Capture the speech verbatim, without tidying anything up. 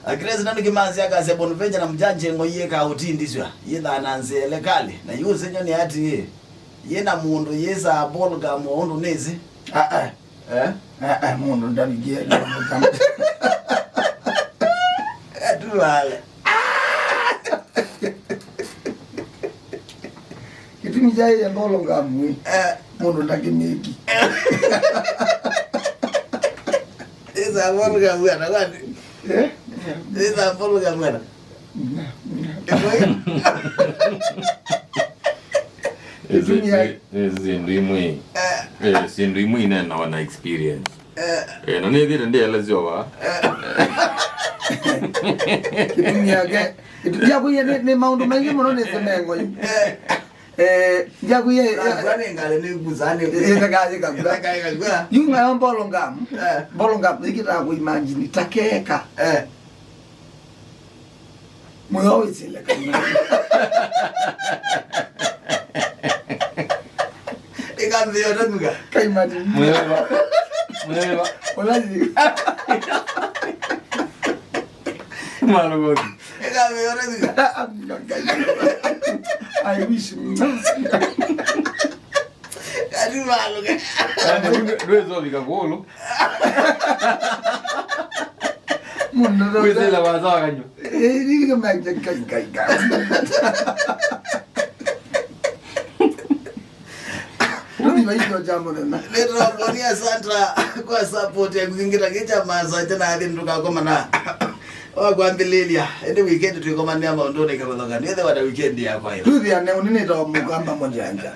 Akilesi nanu kimanzi akasya Bonventure na mjanje ngo yeka utindiswa. Yitha na nzele kali. Na yuze nyoni ati ye. Ye na mundu yesa bolga mo undu nezi. Ah, ah. Eh? Ah, ah, mundu ndavikie. Atulale. Kĩtumi kyaĩe mbolo ngamwĩ. Eh. Mũndũ ndakĩmĩki. Ĩsa mbolo ngamwĩ ata kwani? Eh? Ĩsa mbolo ngamwĩ ata? Ĩmwe. Kĩtumi ya- Ĩsi- ĩsi syĩndũ imwe. Eh. Eh, syĩndũ imwe inenawa na experience. Eh. Eh, na nĩthĩte ndĩelesyo va. Kĩtumi yake. Kĩtumi yaku yĩ nĩ, nĩ maũndũ maingĩ mũno nĩsemengo yu. Eh. Eh, yaku yĩ. Ngalĩ nĩ kusa nĩ. Ĩtakaje kabla. Ĩtakaje kabla. Yu ngayo mbolo ngamu. Eh. Mbolo ngamu, nĩkĩtaa kuimagine, takeka. Eh. Mũyo wĩsĩle kaimani. Ĩkambĩĩa ũtanuka. Kaimani. Mũyeva. Mũyeva. Ũlathi. Malogoti. Ĩkambĩĩa ũtanuka. I wish. Kati malũke. Ndwĩsovika kũlũ. Mũndũ ndũte- wĩsĩla waza wakanywa. Eh, nĩkĩmany'a kai, kai, kai. Tũthi vaitho kya mũthenya. Nĩtũrakuonia Santa kwa support ya kĩngĩta kĩ kya masacha na athi ndũkakoma na wa kwambĩlĩlya. Ĩndĩ weekend twĩkomanĩa maũndũnĩ kĩvathũkany'o. Ĩthĩwa ta weekend yakwa ĩla. Tũthiane ũnĩ nĩtawa mũkamba mũjanja.